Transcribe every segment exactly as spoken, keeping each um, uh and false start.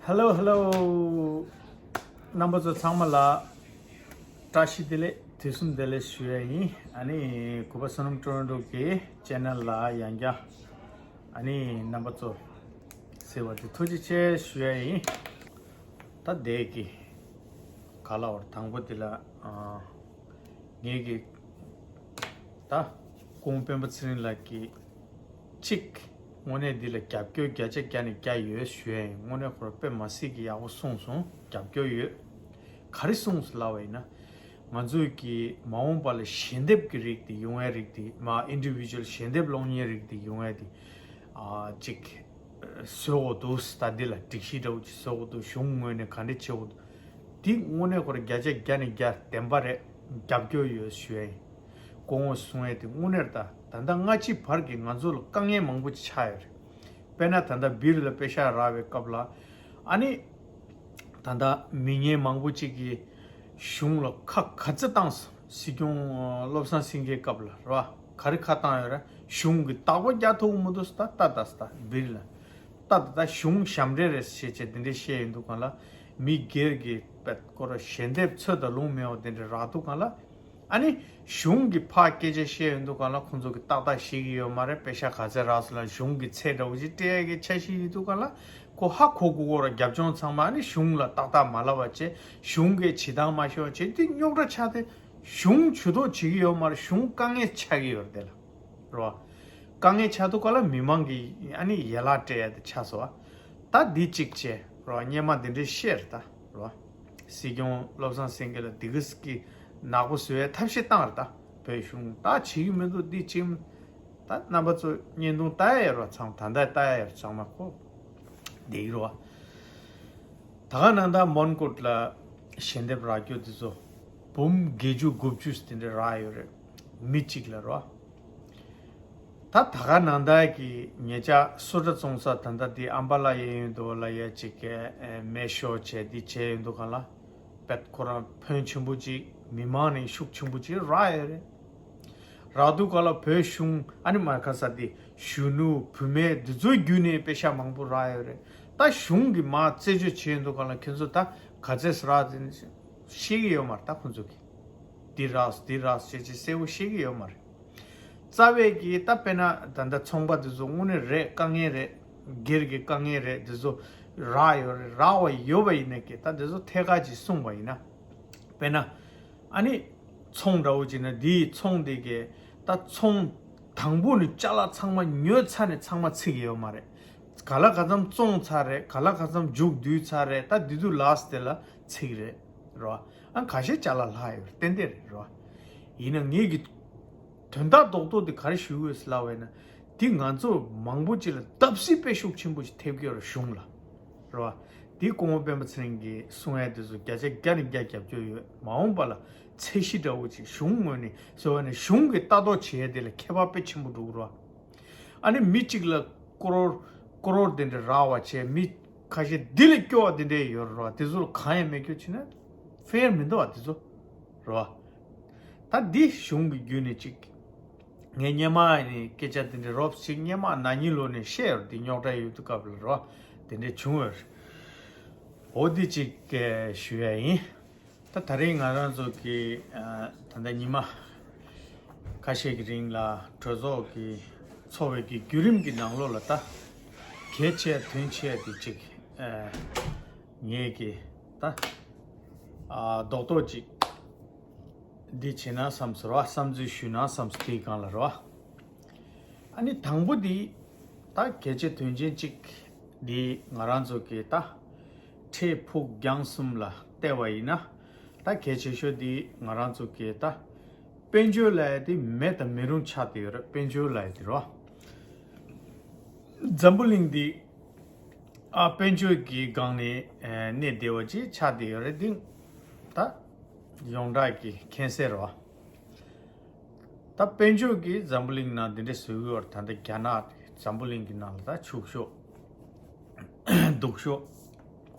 Hello, hello. རྣམ་པ་ཚོ་ཚང་མ་ལ་བཀྲ་ཤིས་བདེ་ལེགས། དུས་གསུམ་བདེ་ལེགས་ཞུ་ཡ་ཡིན། ཨ་ནི་གུས་པ་བསོད་ནམས་ཀྲོ་རོན་ཀྲོ་གི་ཅེ་ནལ་ལ་ཡང་བསྐྱར། ཨ་ནི་རྣམ་པ་ཚོ་གཟིགས་པ་དེ་ཐུགས་རྗེ་ཆེ་ཞུ་ཡ་ཡིན། ད་འདས་ཀྱི་ག་ལ་བར་དང་པོ་དེ་ལ་ཨ། ངེད་ཀྱི་ད་སྐུ་ངོ་སྤེན་པ་ཚེ་རིང་ལགས་ཀྱིས་གཅིག་དངོས་གནས་འདི་ལ་རྒྱབ་སྐྱོར་བརྒྱ་ཆ་བརྒྱ་ནས་བརྒྱ་ཡོད་ཞུ་ཡ་ཡིན། དངོས་གནས་ཁོ་རང་དཔེ་མ་སྲིད་ཀྱི་ཡག་པོ་གསུངས་སོང་། རྒྱབ་སྐྱོར་ཡོད། ག་རེ་གསུངས་སོང་ལབ་པ་ཡིན་ན། ང་ཚོས་ཀྱི་མ་འོངས་པ་ལ་ཞལ་འདེབས་ཀྱི་རིགས་དེ་ཡོང་ཡ་རིགས་དེ་མ་ཨིན་ཌི་བི་ཇུ་ཨལ་ཞལ་འདེབས་སློང་མཁན་རིགས་དེ་ཡོང་ཡ་དེ་ཨ་གཅིག་བཟོ་དགོས་འདུག་ད་འདི་ལ་སྒྲིག་གཞི་འདྲ་བོ་ཅིག་བཟོ་དགོས་འདུག་གཞུང་ངོས་ནས་ག་འདྲ་བྱེད་དགོས་འདུག་འདི་དངོས་གནས་ཁོ་རང་བརྒྱ་ཆ་བརྒྱ་ནས་བརྒྱ་བདེན་པ་རེད། རྒྱབ་སྐྱོར་ཡོད་ཞུ་ཡ་ཡིན། སྐུ་ངོ་གསུང་ཡ་དེ་དངོས་གནས་ད་ད་ལྟ་སྔ་ཕྱི་བར་གྱི་ང་ཚོ་ལ་དཀའ་ངལ་མང་པོ་ཅིག་ཆགས་ཡོད་རེད། དཔེར་ན་ད་ལྟ་སྦིར་ལ་པེ་ཤག་རག་པའི་སྐབས་ལ་ཨ་ནི་ད་ལྟ་མི་ངན་མང་པོ་ཅིག་གིས་གཞུང་ལ་ཁ་ག་ཚོད་བཏང་སོང་། སྲིད་སྐྱོང་བློ་བཟང་སེང་གེའི་སྐབས་ལ་རེད་བ། ག་རེ་ཁ་བཏང་ཡོད་རེད། གཞུང་གི་བདག་པོ་རྒྱག་ཐུབ་ཀྱི་མི་འདུག་ད་ལྟ་ད་ལྟ་སྦིར་ལ་ད་ད་ད་གཞུང་ཞབས་འདྲེན་རེད་ཞེས་བྱས་དེ་འདྲས་བཤད་ཡོང་དུས་སྒང་ལ་མི་སྒེར་གྱི་པད་སྐོར་ཞལ་འདེབས་ཚོད་དང་ལོང་མེད་པ་དེ་འདྲས་རག་དུས་སྒང་ལ། ཨ་ནི་གཞུང་གི་ཕར་སྐད་ཆ་བཤད་ཡོང་དུས་སྒང་ལ་ཁོང་ཚོ་གི་ཏག་ཏག་ཤེས་ཀྱི་ཡོད་མ་རེད། པེ་ཤག་ག་ཚད་རག་སོང་ལ་གཞུང་གི་ཚད་འདྲ་བོ་ཞིག་སྤྲད་ཡ་གི་འཆར་གཞི་ཡོད་དུས་སྒང་ལ་ཁོ་ཧ་གོ་དགོས་ཀྱི་རེད། རྒྱབ་ལྗོངས་ཚང་མ་ཨ་ནི་གཞུང་ལ་ཏག་ཏག་མ་ལབ་པ་བྱས། གཞུང་གིས་བྱེད་སྟངས་མ་ཤེས་པ་བྱས། དེ་རྙོག་དྲ་ཆགས་ཏེ་གཞུང་ཇུས་གཏོགས་བྱེད་ཀྱི་ཡོད་མ་རེད། གཞུང་དཀའ་ངལ་ཆགས་ཀྱི་ཡོད་རེད། དེ་ལ་རེད་བ། དཀའ་ངལ་ཆགས་དུས་སྒང་ལ་མི་མང་གིས་ཨ་ནི་ཡན་ལག་སྤྲད་ཡ་དེ་ཆགས་སོང་བ། ད་འདི་གཅིག་བྱས་རེད་བ། སྔོན་མ་འདི་འདྲའི་བཤད་རེད་ད་རེད་བ། སྲིད་སྐྱོང་བློ་བཟང་སེང་གེ་ལ་འདི་གི་སྐྱིད་ནག་པོ་བཟོ་ཡའི་ཐབས་ཤེས་བཏང་རེད་ད། བོད་གཞུང་ད་བྱེད་ཀྱི་མི་འདུག་འདི་བྱེད་ཀྱི་མི། ད་རྣམ་པ་ཚོ་བརྙན་ཐུང་ལྟ་ཡ་ཡོད་རེད་བ། ཚང་ད་ལྟ་ལྟ་ཡ་ཡོད་རེད། ཚང་མ་ཁོ་བསྡད་ཀྱི་རེད་བ། ད་ག་ནང་ད་མོན་གྷོ་ལ་ཞལ་འདེབས་རག་རྒྱུ་དེ་ཚོ་འབུམ་བརྒྱད་ཅུ་དགུ་བཅུ་དེ་འདྲ་རག་ཡོད་རེད། མི་གཅིག་ལ་རེད་བ། ད་ད་ག་ནང་ད་གི་ཉེ་ཆར་སོ་ཊ་བཙོང་ས་ད་ལྟ་དེ་ཨམ་བ་ལ་ཡན་ཡོད་འདུག་ལ་ཡ་གཅིག་གི་མེ་ཤོ་བྱས་འདི་བྱས་ཡོད་འདུག་གང་ལ། པད་ཁོ་རང་ཕོན་ཆེན་པོ་ཅིག་མི་མང་ནས་ཤུགས་ཆེན་པོ་ཅིག་རག་ཡོད་རེད། རག་དུས་སྒང་ལ་བོད་གཞུང་ཨ་ནི་མ་ཁ་ས་དེ་གཞོན་ནུ་བུད་མེད་འདི་ཚོའི་བརྒྱུད་ནས་པེ་ཤག་མང་པོ་རག་ཡོད་རེད། ད་གཞུང་གིས་མར་རྩད་གཅོད་བྱས་ཡོང་དུས་སྒང་ལ་ཁྱེད་ཚོ་ད་ག་ཚད་རག་ཟེར་ཤེས་ཀྱི་ཡོད་མ་རེད། ད་ཁོང་ཚོ་གིས་འདི་རག་འདི་རག་ཅེས་ཅེས་གསལ་པོ་ཤེས་ཀྱི་ཡོད་མ་རེད། རྩ་བའི་གི་ད་དཔེར་ན་ད་ལྟ་ཚོང་པ་འདི་ཚོ་དངོས་གནས་རེད། དཀའ་ངལ་རེད། སྒེར་གྱི་དཀའ་ངལ་རེད། འདི་ཚོ་རག་ཡོད་རེད། རག་པ་ཡོད་པ་ཡིན་ན་གི་ད་འདི་ཚོ་ཐད་ཀར་ཅིག་གསུངས་པ་ཡིན་ན། དཔེར་ན་ཨ་ནི་ཚོང་འདྲ་བོ་ཅིག་ན་འདིའི་ཚོང་འདི་གི་ད་ཚོང་དང་པོ་ནས་ཅ་ལག་ཚང་མ་ཉོས་ཚར་ནས་ཚང་མ་ཚིག་ཡོད་མ་རེད། ག་ལ་ག་ཚམ་བཙོང་ཚར་རེད། ག་ལ་ག་ཚམ་མཇུག་བསྡུས་ཚར་རེད། ད་འདི་དུས་ལཱ་སི་ཊི་དེ་ལ་ཚིག་རེད། རེད་བ། ཨ་ཁ་ཤས་ཅ་ལག་ལྷག་ཡོད་རེད། ཏན་ཏན་རེད། རེད་བ། ཡིན་ན་ངེད་ཀྱི་དོན་དག་རྡོག་རྡོག་དེ་ག་རེ་ཞུ་དགོས་ལབ་པ་ཡིན་ན། འདི་ང་ཚོ་མང་པོ་ཅིག་ལ་བརྡབ་གསིག་དཔེ་ཤུགས་ཆེན་པོ་ཞིག་ཐེབས་ཀྱི་ཡོད་རེད་གཞུང་ལ། རེད་བ། འདི་སྐུ་ངོ་སྤེན་པ་ཚེ་རིང་གིས་གསུང་ཡ་དེ་ཚོ་བརྒྱ་ཆ་བརྒྱ་ནས་བརྒྱ་རྒྱབ་སྐྱོར་ཡོད། མ་འོངས་པ་ལ་ཚད་གཞི་འདྲ་བོ་ཅིག་གཞུང་ངོས་ནས་བཟོས་པ་ནས་གཞུང་གིས་ལྟ་རྟོག་བྱེད་ཡ་དེ་ལ་ཁྱད་པར་དཔེ་ཆེན་པོ་འགྲོ་གི་རེད་བ། ཨ་ནི་མི་གཅིག་ལ་ཀོ་རོར་ཀོ་རོར་དེ་འདྲ་རག་པ་བྱས། མི་ཁ་ཤས་འདི་ལས་སྐྱོ་བ་དེ་འདྲ་ཡོད་རེད་བ། དེ་ཚོ་ལ་གང་ཡང་མེད་རྒྱུ་བྱས་ན་ཧྥེར་མི་འདུག་བ། དེ་ཚོ་རེད་བ། ད་འདི་གཞུང་གི་བརྒྱུད་ནས་ཅིག་ངས་སྔོན་མ་ནས་སྐད་ཆ་དེ་འདྲ་རོབ་ཅིག་སྔོན་མ་ན་ནིང་ལོ་ནས་བཤད་ཡོད་རེད། འདི་རྙོག་དྲ་ཡོད་དུས་སྐབས་ལ་རེད་བ། དེ་འདྲ་བྱུང་ཡོད་རེད། འོ་འདི་ཅིག་ཞུ་ཡ་ཡིན། ད་ད་རིང་ང་རང་ཚོ་གི་ཨ་ད་ལྟ་ཉི་མ་ཁ་ཤས་ཀྱི་རིང་ལ་གྲོས་ཚོགས་ཀྱི་འཚོགས་པའི་གི་བརྒྱུད་རིམ་གྱི་ནང་ལོགས་ལ་ད་གལ་ཆེ་དོན་ཆེ་དེ་ཅིག་ཨ་ངས་ཀྱི་ད་ཨ་རྡོག་རྡོག་ཅིག་འདི་བྱེད་ན་བསམ་སོང་ར། བསམ་ཚུལ་ཞུས་ན་བསམ་སོང་། དེའི་སྒང་ལ་ར། ཨ་ནི་དང་པོ་འདི་ད་གལ་ཆེ་དོན་ཆེན་གཅིག་འདི་ང་རང་ཚོ་གི་ད་འཕྲལ་ཕུགས་རྒྱང་གསུམ་ལ་བལྟས་པ་ཡིན་ན། ད་གལ་ཆེ་ཤོས་འདི་ང་རང་ཚོ་གི་ད་དཔལ་འབྱོར་ལབ་ཡ་དེ་མེད་དང་མི་རུང་ཆགས་བསྡད་ཡོད་རེད། དཔལ་འབྱོར་ལབ་ཡ་དེ་ར། འཛམ་བུ་གླིང་འདི་ཨ་དཔལ་འབྱོར་གྱི་སྒང་ནས་ཨ་གནས་བདེ་བ་ཅིག་ཆགས་བསྡད་ཡོད་རེད། འདི་ད་ཡོངས་གྲགས་ཀྱི་མཁྱེན་གསལ་རེད་བ། ད་དཔལ་འབྱོར་གྱིས་འཛམ་བུ་གླིང་ནང་འདི་འདྲ་བཟོས་ཡོད་རེད། ད་ལྟ་རྒྱ་ནག་དེ་འཛམ་བུ་གླིང་གི་ནང་ལ་ད་ཕྱུག་ཤོས་སྡུག་ཤོས་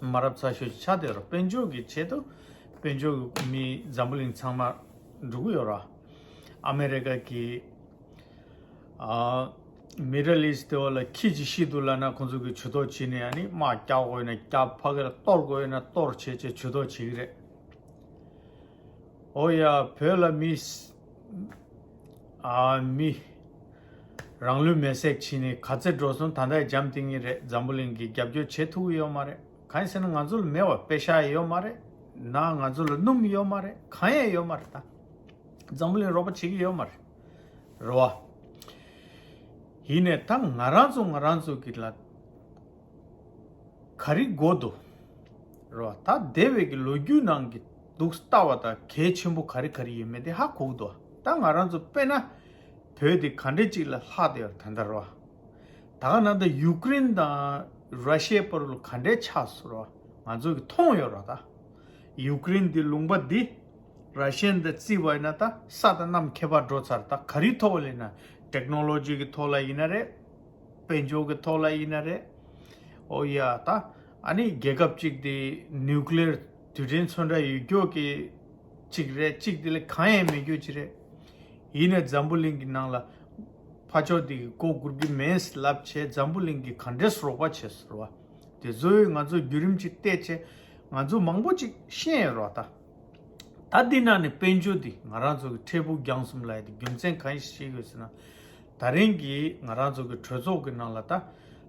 མ་རབས་ཚ་ཤོས་ཆགས་བསྡད་ཡོད་རེད། དཔལ་འབྱོར་གྱི་ཆེད་དུ་དཔལ་འབྱོར་གྱི་མི་འཛམ་བུ་གླིང་ཚང་མ་འགྲོ་གི་ཡོད་རེད། ཨ་མེ་རི་ཀ་གི་ཨ་ མི་ཌལ་ཨིསཊ་དེ་བ་ལ་ཁྱི་ཅིག་ཤི་འདུག་ལབ་ན་ཁོང་ཚོ་གིས་ཇུས་གཏོགས་བྱས་ནས་ཨ་ནི་དམག་རྒྱག་དགོས་ན་རྒྱག། ཕ་གི་ལ་གཏོར་དགོས་ན་གཏོར་བྱས་བྱས་ཇུས་གཏོགས་བྱེད་ཀྱི་རེད། ཨོ་ཡ། བོད་ལ་མི་ཨ་མི་རང་ལུས་མེར་སྲེག་བྱས་ནས་ག་ཚད་འགྲོ་སོང་ད་ལྟ་འཇམ་ཐིང་ངེ་རེད། འཛམ་བུ་གླིང་གིས་རྒྱབ་སྐྱོར་བྱེད་ཐུབ་ཀྱི་ཡོད་མ་རེད། གང་ཡིན་ཟེར་ན་ང་ཚོ་ལ་མེད་པ་པེ་ཤག་ཡོད་མ་རེད། ན་ང་ཚོ་ལ་སྣུམ་ཡོད་མ་རེད། གང་ཡང་ཡོད་མ་རེད། ད་འཛམ་བུ་གླིང་རོགས་པ་བྱེད་ཀྱི་ཡོད་མ་རེད། རེད་བ། ཡིན་ནས་ད་ང་རང་ཚོ་ང་རང་ཚོ་གི་ལ་ག་རེ་དགོས་འདུག་རེད་བ། ད་འདས་པའི་གི་ལོ་རྒྱུས་ནང་གི་འདུག་ལྟ་བ་དང་གལ་ཆེན་པོ་ག་རེ་ག་རེ་ཡོད་མེད་དེ་ཧ་གོ་གི་འདུག་ད་ང་རང་ཚོ་དཔེར་ན་བོད་དེ་ག་འདྲས་ཅིག་ལ་ལྷག་བསྡད་ཡོད་རེད་ད་ལྟ། རེད་བ། ད་ག་ནང་ད་ཡུ་ཀེ་རེན་དང་ར་ཤི་ཡའི་བར་ལ་ག་འདྲས་ཆགས་སོང་རེད་བ། ང་ཚོ་གི་མཐོང་ཡོད་རེད་བ། ད་ཡུ་ཀེ་རེན་དེ་ལུང་པ་འདི་ར་ཤི་ཡན་དང་བརྩིས་པ་ཡིན་ན་ད་ས་དང་གནམ་ཁྱད་པར་འགྲོ་ཚར། ད་ག་རེའི་ཐོག་ལ་ཡིན་ན་ཊེག་ནོ་ལོ་ཇི་གི་ཐོག་ལ་ཡིན་ན་རེད། དཔལ་འབྱོར་གྱི་ཐོག་ལ་ཡིན་ན་རེད། ཨོ་ཡ། ད་ཨ་ནི་རྒྱལ་ཁབ་གཅིག་དེ་ནིའུ་ཀི་ལི་ཡར་རྡུལ་ཕྲན་ཚོན་ཁྲ་ཡོད་རྒྱུ་གི་གཅིག་རེད། གཅིག་དེ་ལ་གང་ཡང་མེད་རྒྱུ་གཅིག་རེད། ཡིན་ནའི་འཛམ་བུ་གླིང་གི་ནང་ལ་ཕར་ཕྱོགས་དེ་གི་མགོ་སྒུར་གི་མེད་ལབ་བྱས་འཛམ་བུ་གླིང་གིས་ག་འདྲས་རོགས་པ་བྱས་སོང་རེད་བ། དེ་ཚོ་ཡིས་ང་ཚོ་བརྒྱུད་རིམ་གཅིག་བལྟས་བྱས་ང་ཚོ་མང་པོ་ཅིག་ཤེས་ཡོད་རེད་བ། ད་ད་འདི་ནང་ནས་དཔལ་འབྱོར་འདི་ང་རང་ཚོ་གི་འཕྲལ་ཕུགས་རྒྱང་གསུམ་ལབ་ཡ་དེ་རྒྱུ་མཚན་གང་ཞིག་ཡོད་ཟེར་ན། ད་རིང་གི་ང་རང་ཚོ་གི་གྲོས་ཚོགས་ཀྱི་ནང་ལ་ད་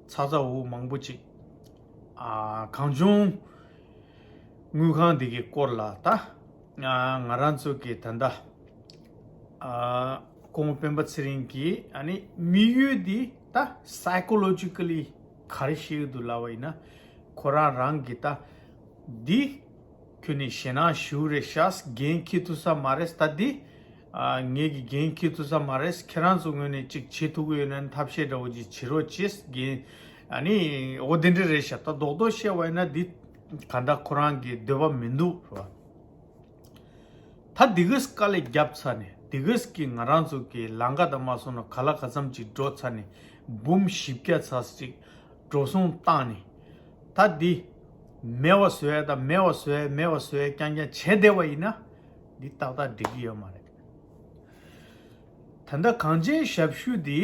ཚ་ཚ་འུར་འུར་མང་པོ་ཅིག་ཨ་གངས་ལྗོངས་དངུལ་ཁང་འདི་གི་སྐོར་ལ་ད་ཨ་ང་རང་ཚོ་གི་ད་ལྟ་ཨ་སྐུ་ངོ་སྤེན་པ་ཚེ་རིང་གིས་ཨ་ནི་དམིགས་ཡུལ་འདི་ད་སའི་ཀོ་ལོ་ཇི་ཀ་ལི་ག་རེ་བཤད་ཀྱི་འདུག་ལབ་པ་ཡིན་ན། ཁོ་རང་རང་གི་ད་འདི་ཁྱོད་ནི་ཞེད་སྣང་ཞུ་རེད་ཤག་འགན་འཁྱེར་ཐུབ་ས་མ་རེད། ད་འདི་ཨ་ངེད་ཀྱི་འགན་འཁྱེར་ཐུབ་ས་མ་རེད། ཁྱེད་རང་ཚོ་ངོས་ནས་ཅིག་བྱེད་ཐུབ་ཀྱི་ཡོད་ན་ཐབས་ཤེས་འདྲ་བོ་ཅིག་བྱེད་རོགས་བྱེད། འགན་ཨ་ནི་འོ་དེ་འདྲ་རེད་ཤག་ད་རྡོག་རྡོག་བཤད་པ་ཡིན་ན་འདི་ག་འདྲ་ཁོ་རང་གི་འདོད་པ་མི་འདུག་རེད་བ། ད་འདི་གས་དཀའ་ལས་བརྒྱབ་ཚར་ནས་འདི་གས་ཀྱི་ང་རང་ཚོ་གི་ལམ་ཁ་དང་མ་སོང་ན་ག་ལ་ག་ཚམ་ཅིག་འགྲོ་ཚར་ནས་འབུམ་བཞི་བརྒྱ་ཙམ་ཅིག་འགྲོ་སོང་བཏང་ནས་ད་འདི་མེད་པ་བཟོ་ཡ་དང་མེད་པ་བཟོ་ཡ་མེད་པ་བཟོ་ཡ་རྐྱང་རྐྱང་བྱས་བསྡད་པ་ཡིན་ན་འདི་ཏག་ཏག་འགྲིག་གི་ཡོད་མ་རེད། ད་ལྟ་གངས་ཅན་ཞབས་ཞུ་འདི་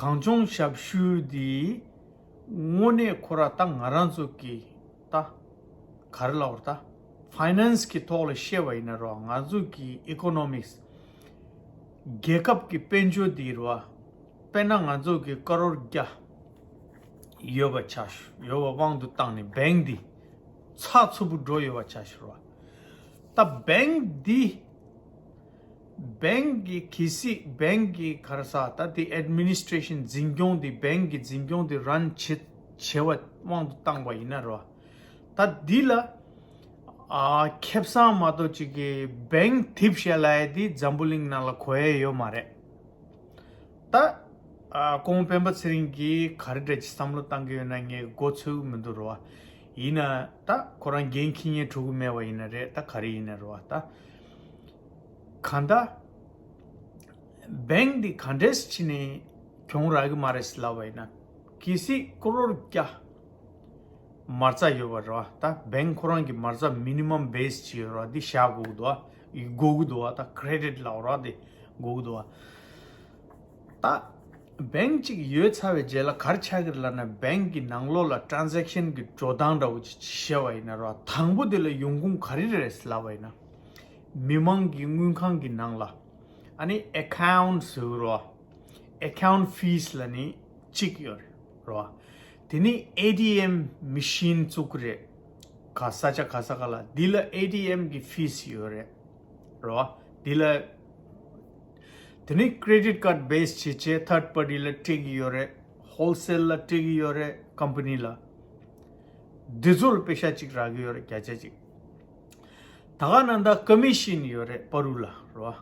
གངས་ལྗོངས་ཞབས་ཞུ་འདི་དངོས་གནས་ཁོ་ར་ད་ང་རང་ཚོ་གི་ད་ག་རེ་ལབ་དགོས་རེད། ད་ཕའི་ནན་སི་གི་ཐོག་ལ་བཤད་པ་ཡིན་ན་རོ། ང་ཚོ་གི་ཨི་ཀོ་ནོ་མིག་སི་རྒྱལ་ཁབ་ཀྱི་དཔལ་འབྱོར་འདི་རོ། དཔེར་ན་ང་ཚོ་གི་ཀ་རོར་བརྒྱ་ཡོད་པ་ཆ་ཞུ། ཡོད་པ་དབང་དུ་བཏང་ནས་བེང་འདི་ཚགས་ཚུད་པོ་འགྲོ་ཡོད་པ་ཆ་ཞུ་རོ། ད་བེང་འདི་བེང་གི་གལ་སྲིད་བེང་གི་ག་རེ་ཟེར་ད་དེ་ཨེཌ་མི་ནི་སི་ཊེ་ཤན་འཛིན་སྐྱོང་དེ་བེང་གི་འཛིན་སྐྱོང་དེ་རན་བྱེད་བྱེད་པ་དབང་དུ་བཏང་པ་ཡིན་ན་རོ། ད་འདི་ལ་ཨ་ཁེ་བཟང་མ་གཏོགས་ཅིག་གི་བེང་དེབ་བཤད་ལ་ཡ་དེ་འཛམ་བུ་གླིང་ནང་ལ་གོ་ཡ་ཡོད་མ་རེད། ད་ཨ་སྐུ་ངོ་སྤེན་པ་ཚེ་རིང་གིས་ག་རེ་འདྲ་ཅིག་བསམ་བློ་བཏང་གི་ཡོད་ན་ངས་མགོ་ཚོས་ཀྱི་མི་འདུག་རོ། ཡིན་ན་ད་ཁོ་རང་འགན་འཁྱེར་མཁན་འགྲོ་གི་མེད་པ་ཡིན་ན་རེད། ད་ག་རེ་ཡིན་ན་རོ། ད་གང་ལྟར་བེང་འདི་ག་འདྲས་བྱས་ནས་གྱོང་རག་གི་མ་རེད་ཟེར་ལབ་པ་ཡིན་ན། གལ་སྲིད་ཀོ་རོར་བརྒྱ་མ་རྩ་ཡོད་པ་རེད་བ། ད་བེང་ཁོ་རང་གི་མ་རྩ་མི་ནི་མམ་བེ་སི་ཅིག་ཡོད་རེད་བ། འདི་བཞག་དགོས་ཀྱི་འདུག་བ། དགོས་ཀྱི་འདུག་བ། ད་ཀེ་རེ་ཌིཊ་ལབ་རེད་བ། འདི་དགོས་ཀྱི་འདུག་བ། ད་བེང་གཅིག་ཡོད་ཚར་བའི་རྗེས་ལ་ག་རེ་ཆགས་ཀྱི་རེད་ལབ་ན། བེང་གི་ནང་ལོགས་ལ་ཊེ་རན་ཟེག་ཤན་གྱི་འགྲོ་སྟངས་འདྲ་བོ་ཅིག་བཤད་པ་ཡིན་ན་རེད་བ། དང་པོ་དེ་ལ་ཡོང་ཁུངས་ག་རེ་རེད་ལབ་པ་ཡིན་ན། མི་མང་གི་དངུལ་ཁང་གི་ནང་ལ་ཨ་ནི་ཨེ་ཁའུནཊ་ཟེར་གྱི་རེད་བ། ཨེ་ཁའུནཊ་ཕིས་ལབ་ནི་གཅིག་ཡོད་རེད་བ། དེ་ནི་ཨེ་ཊི་ཨེམ་མེ་ཤིན་བཙུགས་ཀྱི་རེད། ག་ས་ཆ་ག་ས་ག་ལ། འདི་ལ་ཨེ་ཊི་ཨེམ་གི་ཕིས་ཡོད་རེད་བ། འདི་ལ་དེ་ནི་ཀེ་རེ་ཌིཊ་ཀཱཌ་བེ་སི་བྱས་བྱས་ཐརཌ་པར་ཊི་ལ་སྤྲད་ཀྱི་ཡོད་རེད། ཧོལ་སེལ་ལ་སྤྲད་ཀྱི་ཡོད་རེད། ཀམ་པ་ནི་ལ། འདི་ཚོ་ལ་པེ་ཤ་གཅིག་རག་གི་ཡོད་རེད། བརྒྱ་ཆ་གཅིག་ད་ག་ནང་ད་ཀོ་མི་ཤན་ཡོད་རེད། པ་རུ་ལ་རོ།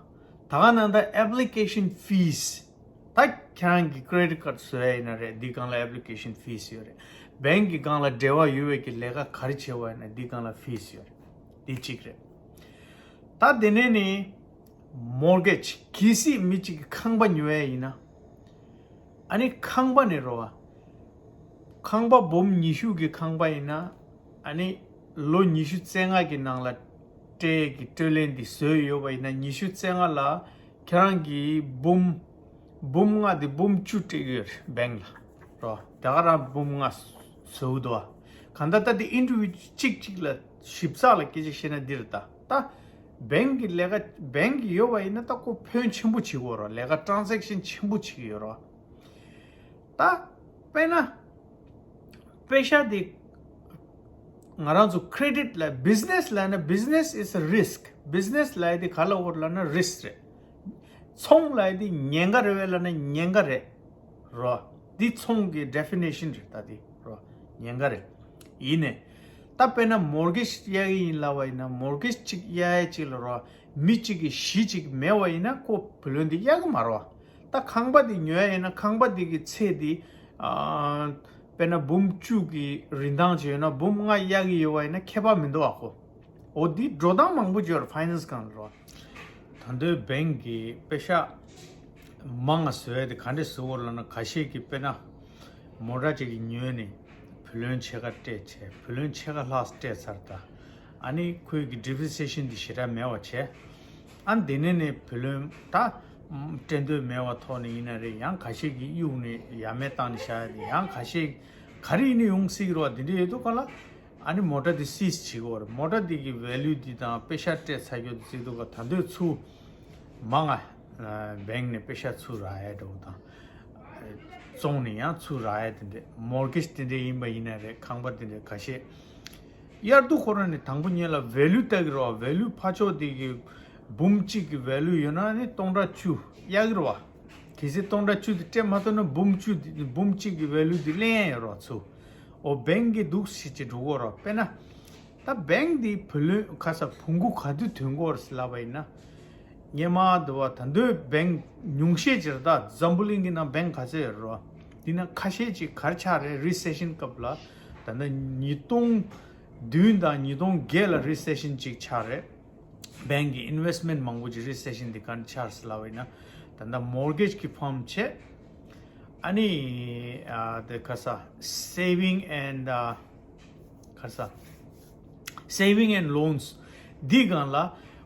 ད་ག་ནང་ད་ཨེབ་ལི་ཀེ་ཤན་ཕིས། ད་ཁྱེད་རང་གི་ཀེ་རེ་ཌིཊ་ཀཱཌ་བཟོ་ཡ་ཡིན་ན་རེད། འདི་སྒང་ལ་ཨེབ་ལི་ཀེ་ཤན་ཕིས་ཡོད་རེད། བེང་གི་སྒང་ལ་འབྲེལ་བ་ཡོད་པའི་གི་ལས་ཀ་ག་རེ་བྱེད་པ་ཡིན་ན་འདི་སྒང་ལ་ཕིས་ཡོད་རེད། འདི་གཅིག་རེད། ད་དེ་ནས་ནི་མོར་གེཇ། གལ་སྲིད་མི་གཅིག་གིས་ཁང་པ་ཉོ་ཡ་ཡིན་ན། ཨ་ནི་ཁང་པ་ནི་རོ་བ། ཁང་པ་འབུམ་ཉི་ཤུ་གི་ཁང་པ་ཡིན་ན། ཨ་ནི་ལོ་ཉི་ཤུ་རྩ་ལྔ་གི་ནང་ལ་སྤྲད་ཀྱི་སྤྲོད་ལེན་འདི་བཟོས་ཡོད་པ་ཡིན་ན། ཉི་ཤུ་རྩ་ལྔ་ལ་ཁྱེད་རང་གིས་འབུམ་ འབུམ་ལྔ་དེ་འབུམ་བཅུ་སྤྲད་ཀྱི་ཡོད་རེད་བེང་ལ། རོ། དེ་ག་རང་འབུམ་ལྔ་བཟོ་གི་འདུག་བ། གང་ལྟར་ད་དེ་ཨིན་ཊར་བིའུ་གཅིག་གཅིག་ལ་ཞིབ་ཚགས་ལ་སྐད་ཆ་བཤད་ན་འདི་རེད་ད། ད་བེང་གི་ལས་ཀ་བེང་གི་ཡོད་པ་ཡིན་ན་ད་ཁོ་ཕོན་ཆེན་པོ་བྱེད་ཀྱི་ཡོད་རེད། ལས་ཀ་ཊ་རན་སེག་ཤན་ཆེན་པོ་བྱེད་ཀྱི་ཡོད་རེད། ད་དཔེར་ན་པེ་ཤ་དེ་ང་རང་ཚོ་ཁི་རེ་ཌིཊ་ལ་བི་ཛི་ནེ་སི་ལབ་ན། བི་ཛི་ནེ་སི་is a risk. བི་ཛི་ནེ་སི་ལབ་ཡ་དེ་ག་ལབ་དགོས་རེད་ལབ་ན་རིསྐ་རེད། ཚོང་ལབ་ཡ་དེ་ཉེན་ཁ་རེད་པས་ལབ་ན་ཉེན་ཁ་རེད། རོ། འདི་ཚོང་གི་ཌེ་ཕི་ནེ་ཤན་རེད་ད་དེ། རོ། ཉེན་ཁ་རེད། ཡིན་ནའི་ད་དཔེར་ན་མོར་གེཇ་གཡར་གྱི་ཡིན་ལབ་པ་ཡིན་ན། མོར་གེཇ་གཅིག་གཡར་ཡ་གཅིག་ལ་རོ། མི་གཅིག་གི་གཞི་གཅིག་མེད་པ་ཡིན་ན་ཁོ་བུ་ལོན་དེ་གཡར་གྱི་མ་རེད་བ། ད་ཁང་པ་དེ་ཉོ་ཡ་ཡིན་ན་ཁང་པ་དེ་གི་ཚད་དེ་ཨ་དཔེར་ན་འབུམ་བཅུ་གི་རིན་ཐང་ཅིག་ཡོད་ན་འབུམ་ལྔ་གཡར་གྱི་ཡོད་པ་ཡིན་ན་ཁྱད་པར་མི་འདུག་བ་ཁོ། འོ་འདི་འགྲོ་སྟངས་མང་པོ་ཅིག་ཡོད་རེད་ཕ་ཡི་ནན་སི་སྒང་ལ་རོ། ད་དུང་བེང་གིས་པེ་ཤ་མང་ང་བཟོ་ཡ་དེ་ག་འདྲས་བཟོ་དགོས་ལབ་ན། ཁ་ཤས་ཀྱིས་དཔེར་ན་མོ་ཊ་ཅིག་གི་ཉོས་ནས་བུ་ལོན་ཕྱེད་ཀ་སྤྲད་བྱས། བུ་ལོན་ཕྱེད་ཀ་ལྷག་སྤྲད་ཚར་ད། ཨ་ནི་ཁོའི་གི་ཌེ་པི་རི་སི་ཨེ་ཤན་དེ་ཞེ་དྲག་མེད་པ་བྱས། ཨ་ནི་དེ་ནས་ནས་བུ་ལོན་ད་སྤྲད་འདོད་མེད་པ་ཐོག་ནས་ཡིན་ན་རེད། ཡང་ཁ་ཤས་ཀྱིས་གཡུགས་ནས་ཡ་མེད་བཏང་ནས་བཞག་ཡ་དེ། ཡང་ཁ་ཤས་ག་རེ་ཡིན་ནའི་ཡོང་སྲིད་ཀྱི་རེད་བ། དེ་འདྲ་ཡོད་དུས་ག་ལ། ཨ་ནི་མོ་ཊ་དེ་སིས་བྱེད་དགོས་རེད། མོ་ཊ་དེ་གི་ཝེ་ལུ་དེ་དང་པེ་ཤ་སྤྲད་ཚར་རྒྱུ་དེ་བརྩིས་དུས་ག་ད་དུང་ཚུར་མང་ང་བེང་ནས་པེ་ཤ་ཚུར་རག་ཡ་འདྲ་བོ་དང་། བཙོངས་ནས་ཡང་ཚུར་རག་ཡ་དེ་འདྲ། མོར་གེཇ་དེ་འདྲ་ཡིན་པ་ཡིན་ན་རེད། ཁང་པ་དེ་འདྲ་ཁ་ཤས་གཡར་དུས་ཁོ་རང་ནས་དང་པོ་ཉིད་ལ་ཝེ་ལུ་ལྟ་གི་རེད་བ། ཝེ་ལུ་ཕར་ཕྱོགས་དེ་གི་འབུམ་གཅིག་གི་ཝེ་ལུ་ཡོད་ན་ནི་སྟོང་ཕྲག་བཅུ་གཡར་གི་རེད་བ། གལ་སྲིད་སྟོང་ཕྲག་བཅུ་དེ་སྤྲད་མ་ཐུབ་ན་འབུམ་བཅུ་དེ་འབུམ་གཅིག་གི་ཝེ་ལུ་དེ་ལེན་ཡ་ཡོད་རེད་བ་ཚུར། འོ་བེང་གིས་འདུག་སེ་བྱེད་འགྲོ་གི་རེད་བ། དཔེར་ན་ད་བེང་དེ་བུ་ལོན་ག་ས་བོང་གུ་ག་དུས་ཐོན་གྱི་ཡོད་རེད་ལབ་པ་ཡིན་ན། སྔོན་མ་དུ་བ་ད་དུང་བེང་ཉུང་ཤས་ཅིག་རེད། ད་འཛམ་བུ་གླིང་གི་ནང་བེང་ག་ཚད་ཡོད་རེད་བ། དེ་ན་ཁ་ཤས་ཅིག་ག་རེ་ཆགས་རེད། རི་སེ་ཤན་སྐབས་ལ་ད་ལྟ་ཉིས་སྟོང་བདུན་དང་ཉིས་སྟོང་བརྒྱད་ལ་རི་སེ་ཤན་ཅིག་ཆགས་རེད། བེང་གི་ཨིན་ཝེ་སི་མེན་ཊི་མང་པོ་ཅིག་རི་སེ་ཤན་དེ་ག་འདྲ་ཆགས་ལབ་པ་ཡིན་ན། ད་ལྟ་མོར་གེཇ་གི་ཕོམ་བྱས། ཨ་ནི་ཨ་དེ་ག་ས་སེ་བིང་ཨེན་ཌི་ཨ་ག་ས་སེ་བིང་ཨེན་ཌི་ལོན་སི་འདི་སྒང་ལ་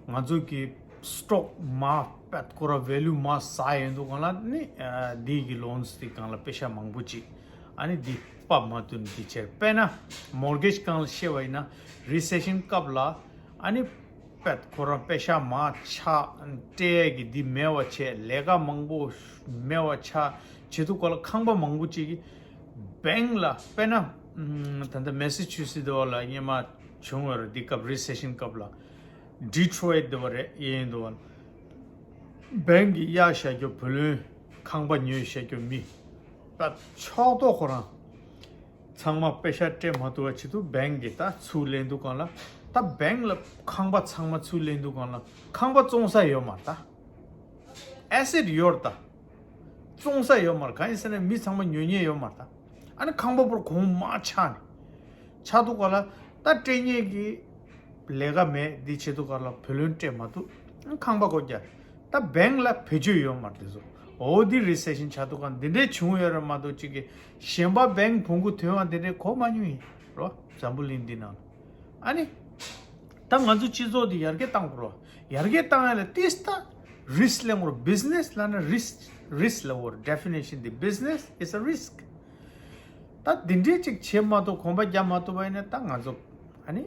ང་ཚོ་གི་སི་ཊོག་མར་པད་ཁོ་ར་ཝེ་ལུ་མར་ཟག་ཡོང་དུས་སྒང་ལ་ནི་ཨ་འདི་གི་ལོན་སི་འདི་སྒང་ལ་པེ་ཤ་མང་པོ་ཅིག་ཨ་ནི་འདི་ཕབ་མ་ཐུབ་ནས་འདི་བྱས། དཔེར་ན་མོར་གེཇ་སྒང་ལ་བཤད་པ་ཡིན་ན་རི་སེ་ཤན་སྐབས་ལ་ཨ་ནི་པད་ཁོ་རང་པེ་ཤ་མར་ཆག་སྤྲད་ཡས་ཀྱི་འདི་མེད་པ་བྱས། ལས་ཀ་མང་པོ་མེད་པ་ཆགས། བྱེད་དུས་སྒང་ལ་ཁང་པ་མང་པོ་ཅིག་གི་བེང་ལ་དཔེར་ན་ཨམ་ད་ལྟ་མེ་སི་ཆུ་སི་དེ་བ་ལ་སྔོན་མ་བྱུང་བ་རེད། འདི་སྐབས་རི་སེ་ཤན་སྐབས་ལ་ཌི་ཊོ་རོའིཊ་དེ་བ་རེད། ཡིན་དུས་བ་ལ་བེང་གིས་གཡར་བཞག་རྒྱུ་བུ་ལོན་ཁང་པ་ཉོས་བཞག་རྒྱུ་མི་ད་ཕྱོགས་གཏོགས་ཁོ་རང་ཚང་མ་པེ་ཤ་སྤྲད་མ་ཐུབ་པ་བྱེད་དུས་བེང་གིས་ད་ཚུར་ལེན་དུས་སྒང་ལ། ད་བེང་ལ་ཁང་པ་ཚང་མ་ཚུར་ལེན་དུས་སྒང་ལ་ཁང་པ་བཙོང་ས་ཡོད་མ་རེད་ད། ཨེ་སེ་ཊི་ཡོད་རེད་ད། བཙོང་ས་ཡོད་མ་རེད། གང་ཡིན་ཟེར་ན་མི་ཚང་མ་ཉོ་མཁན་ཡོད་མ་རེད་ད། ཨ་ནི་ཁང་པ་པོར་གོང་མར་ཆག་ནས། ཆག་དུས་སྒང་ལ་ད་སྤྲད་མཁན་གྱི་ལས་ཀ་མེད། འདི་བྱེད་དུས་སྒང་ལ་བུ་ལོན་སྤྲད་མ་ཐུབ། ཁང་པ་སྒོ་རྒྱག་ད་བེང་ལ་བེད་སྤྱོད་ཡོད་མ་རེད་དེ་ཚོ། འོ་འདི་རི་སེ་ཤན་ཆགས་དུས་སྒང་འདི་འདྲའི་བྱུང་ཡོད་རེད་མ་གཏོགས་ཅིག་གི་གཞན་པ་བེང་བོང་གུ་ཐོན་པ་འདི་འདྲའི་གོ་མ་མྱོང་ཡིན་རོ། འཛམ་བུ་གླིང་འདི་ནང་ལ། ཨ་ནི་ད་ང་ཚོ་སྤྱི་ཚོགས་འདི་ཡར་རྒྱས་བཏང་དགོས་རོ། ཡར་རྒྱས་བཏང་ཡ་ལ་ཏིས་ད་རིསྐ་ལེན་དགོས་རོ། བི་ཛི་ནེ་སི་ལབ་ན་རིསྐ་རིསྐ་ལབ་དགོས་རོ། ཌེ་ཕི་ནེ་ཤན་འདི་བི་ཛི་ནེ་སི་is a risk. ད་འདི་འདྲའི་ཅིག་བྱེད་མ་ཐུབ། གོམ་པ་རྒྱག་མ་ཐུབ་པ་ཡིན་ན་ད་ང་ཚོ་ཨ་ནི་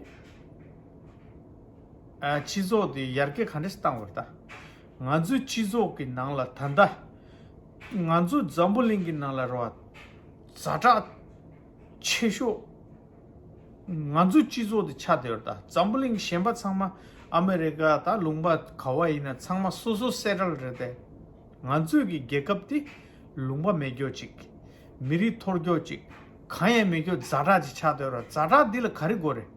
ཨ་སྤྱི་ཚོགས་འདི་ཡར་རྒྱས་ག་འདྲས་བཏང་དགོས་རེད། ད་ང་ཚོའི་སྤྱི་ཚོགས་ཀྱི་ནང་ལ་ད་ལྟ་ང་ཚོ་འཛམ་བུ་གླིང་གི་ནང་ལ་རོ། ཛ་དྲག་ཆེ་ཤོས་ང་ཚོའི་སྤྱི་ཚོགས་འདི་ཆགས་བསྡད་ཡོད་རེད། ད་འཛམ་བུ་གླིང་གཞན་པ་ཚང་མ་ཨ་མེ་རི་ཀ་ད་ལུང་པ་ག་བ་ཡིན་ན་ཚང་མ་སོ་སོ་སེ་ཊལ་རེད་དེ། ང་ཚོའི་གི་རྒྱལ་ཁབ་འདི་ལུང་པ་མེད་རྒྱུ་ཅིག་མི་རིགས་འཐོར་རྒྱུ་ཅིག་གང་ཡང་མེད་རྒྱུ་ཛ་དྲག་ཅིག་ཆགས་བསྡད་ཡོད་རེད། ཛ་དྲག་འདི་ལ་ག་རེ་དགོས་རེད།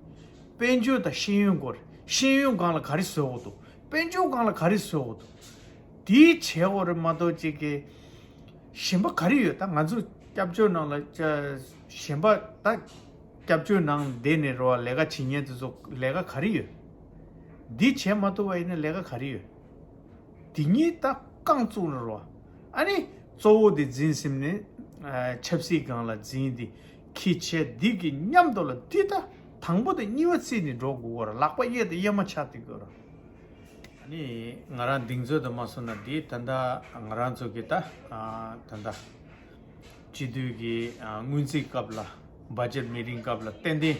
དཔལ་འབྱོར་དང་ཤེས་ཡོན་དགོས་རེད། ཤེས་ཡོན་སྒང་ལ་ག་རེ་བཟོ་དགོས་འདུག་དཔལ་འབྱོར་སྒང་ལ་ག་རེ་བཟོ་དགོས་འདུག་འདི་བྱེད་དགོས་རེད་མ་གཏོགས་ཅིག་གི་གཞན་པ་ག་རེ་ཡོད། ད་ང་ཚོ་སྐྱབས་བཅོལ་ནང་ལ་ཅ་གཞན་པ་ད་སྐྱབས་བཅོལ་ནང་བསྡད་ནས་རོ། ལས་ཀ་བྱེད་མཁན་དེ་ཚོ་ལས་ཀ་ག་རེ་ཡོད། འདི་བྱེད་མ་ཐུབ་པ་ཡིན་ན་ལས་ཀ་ག་རེ་ཡོད། འདི་གཉིས་ད་རྐང་བཙུགས་ནས་རོ། ཨ་ནི་གཙོ་བོ་དེ་འཛིན་ཟིན་ནས་ཨ་ཆབ་སྲིད་སྒང་ལ་འཛིན་དེ་ཁྱི་བྱས་འདི་གི་མཉམ་དུ་ལ་འདི་ད་དང་པོ་དང་གཉིས་པ་བརྩིས་ནས་འགྲོ་དགོས་ར། ལག་པ་གཡས་དང་གཡོན་མ་ཆགས་བསྡད་དགོས་ར། ནི་ང་རང་གདེང་ཚོད་དུ་མ་སོང་ན་འདི་ད་ལྟ་ང་རང་ཚོ་གི་ད་ཨ་ད་ལྟ་སྤྱི་འཐུས་ཀྱི་ཨ་སྔོན་རྩིས་སྐབས་ལ་བྷ་ཇེཊ་མི་ཊིང་སྐབས་ལ་ཏན་ཏན་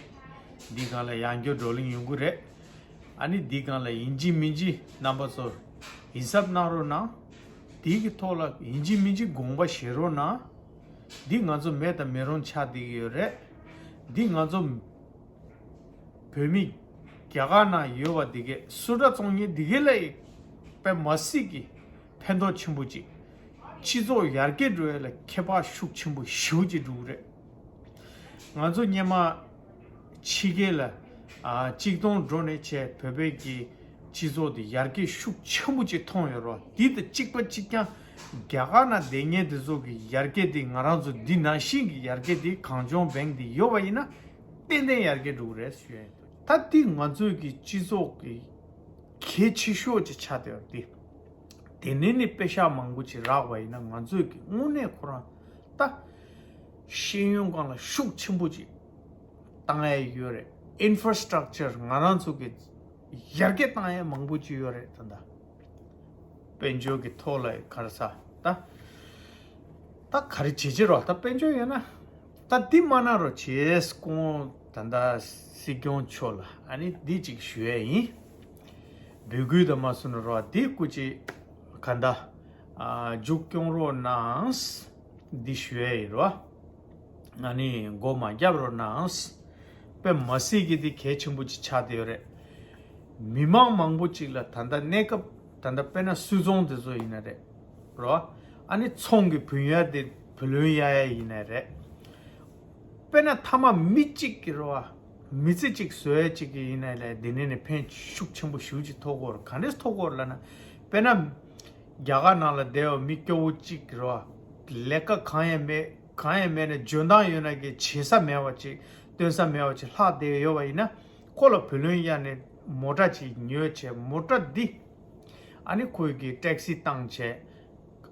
འདི་སྒང་ལ་ཡང་བསྐྱར་བགྲོ་གླེང་ཡོང་གི་རེད། ཨ་ནི་འདི་སྒང་ལ་ཡིན་གཅིག་མིན་གཅིག་རྣམ་པ་ཚོ་ཡིད་གཟབ་གནང་རོགས་གནང་། འདི་གི་ཐོག་ལ་ཡིན་གཅིག་མིན་གཅིག་དགོངས་པ་བཞེས་རོགས་གནང་། འདི་ང་ཚོ་མེད་དང་མི་རུང་ཆགས་བསྡད་ཀྱི་ཡོད་རེད། འདི་ང་ཚོ་བོད་མི་རྒྱ་གར་ནང་ཡོད་པ་འདི་གས་སུ་འདྲ་བཙོང་མཁན་འདི་གས་ལ་དཔེ་མ་སྲིད་ཀྱི་ཕན་ཐོགས་ཆེན་པོ་ཅིག་སྤྱི་ཚོགས་ཡར་རྒྱས་འགྲོ་ཡ་ལ་ཁྱད་པར་ཤུགས་ཆེན་པོ་ཞེ་པོ་ཅིག་འགྲོ་གི་རེད། ང་ཚོ་སྔོན་མ་ཕྱི་རྒྱལ་ལ་ཨ་གཅིག་སྟོང་འགྲོ་ནས་བྱས་བོད་པའི་གི་སྤྱི་ཚོགས་དེ་ཡར་རྒྱས་ཤུགས་ཆེན་པོ་ཅིག་མཐོང་ཡོད་རེད་བ། འདི་དང་གཅིག་པ་གཅིག་རྐྱང་རྒྱ་གར་ནང་བསྡད་མཁན་དེ་ཚོ་གི་ཡར་རྒྱས་དེ་ང་རང་ཚོ་འདི་ནང་བཞིན་གྱི་ཡར་རྒྱས་དེ་གངས་ལྗོངས་བེང་དེ་ཡོད་པ་ཡིན་ན་ཏན་ཏན་ཡར་རྒྱས་འགྲོ་གི་རེད་ཞུ་ཡ་ཡིན། ད་འདི་ང་ཚོའི་གི་སྤྱི་ཚོགས་ཀྱི་གལ་ཆེ་ཤོས་ཅིག་ཆགས་བསྡད་ཡོད་རེད། དེ་ནས་ནི་པེ་ཤག་མང་པོ་ཅིག་རག་པ་ཡིན་ན་ང་ཚོས་ཀྱི་དངོས་གནས་ཁོ་རང་ད་ཤེས་ཡོན་སྒང་ལ་ཤུགས་ཆེན་པོ་ཅིག་བཏང་ཡས་ཡོད་རེད། ཨིན་ཕ་ར་སི་ཊག་ཅར་ང་རང་ཚོ་གི་ཡར་རྒྱས་བཏང་ཡས་མང་པོ་ཅིག་ཡོད་རེད། ད་ད་དཔལ་འབྱོར་གྱི་ཐོག་ལ་ག་རེ་ཟ་ད་ད་ག་རེ་བྱེད་བྱེད་རོགས། ད་དཔལ་འབྱོར་ཡོད་ན་ད་འདི་མ་གནང་རོགས་བྱེད་སྐོང་ད་ད་སྲིད་སྐྱོང་མཆོག་ལ་ཨ་ནི་འདི་ཅིག་ཞུ་ཡས་ཡིན། འབོད་སྐུལ་དུ་མ་སོང་ན་རོགས་འདི་སྐུ་མཁྱེན་ག་འདྲ་ཨ་མཇུག་སྐྱོང་རོགས་གནང་། འདི་ཞུ་ཡས་ཡིན་རོགས། ཨ་ནི་མགོ་མ་བརྒྱབ་རོགས་གནང་། དཔེ་མ་སྲིད་ཀྱི་འདི་གལ་ཆེན་པོ་ཅིག་ཆགས་བསྡད་ཡོད་རེད། མི་མང་མང་པོ་ཅིག་ལ་ད་ལྟ་གནས་སྐབས་ད་ལྟ་དཔེར་ན་སུད་ཚོང་དེ་ཚོ་ཡིན་ན་རེད་རོགས། ཨ་ནི་ཚོང་གི་བུན་ཡར་དེ་བུ་ལོན་གཡར་ཡ་ཡིན་ན་རེད། དཔེར་ན་མཐའ་མ་མི་གཅིག་གི་རོ་བ། མི་ཚེ་གཅིག་བཟོ་ཡ་གཅིག་གི་ཡིན་ན་ལས་འདི་ནས་ནི་ཕན་ཤུགས་ཆེན་པོ་ཞེ་པོ་ཅིག་ཐོགས་ཀྱི་ཡོད་རེད། ག་འདྲས་ཐོགས་ཀྱི་ཡོད་རེད་ལབ་ན། དཔེར་ན། རྒྱ་གར་ནང་ལ་བསྡད་པ་མི་སྐྱོ་བོ་གཅིག་གི་རོ་བ། ལས་ཀ་གང་ཡང་མེད་གང་ཡང་མེད་ནས་འཇོན་ཐང་ཡོད་ན་གི་བྱེད་ས་མེད་པ་ཅིག་སྟོན་ས་མེད་པ་ཅིག་ལྷག་བསྡད་ཡོད་པ་ཡིན་ན། ཁོ་ལ་བུ་ལོན་གཡར་ནས་མོ་ཊ་ཅིག་ཉོས་བྱས་མོ་ཊ་འདི། ཨ་ནི་ཁོས་གི་ཊེག་སི་བཏང་བྱས།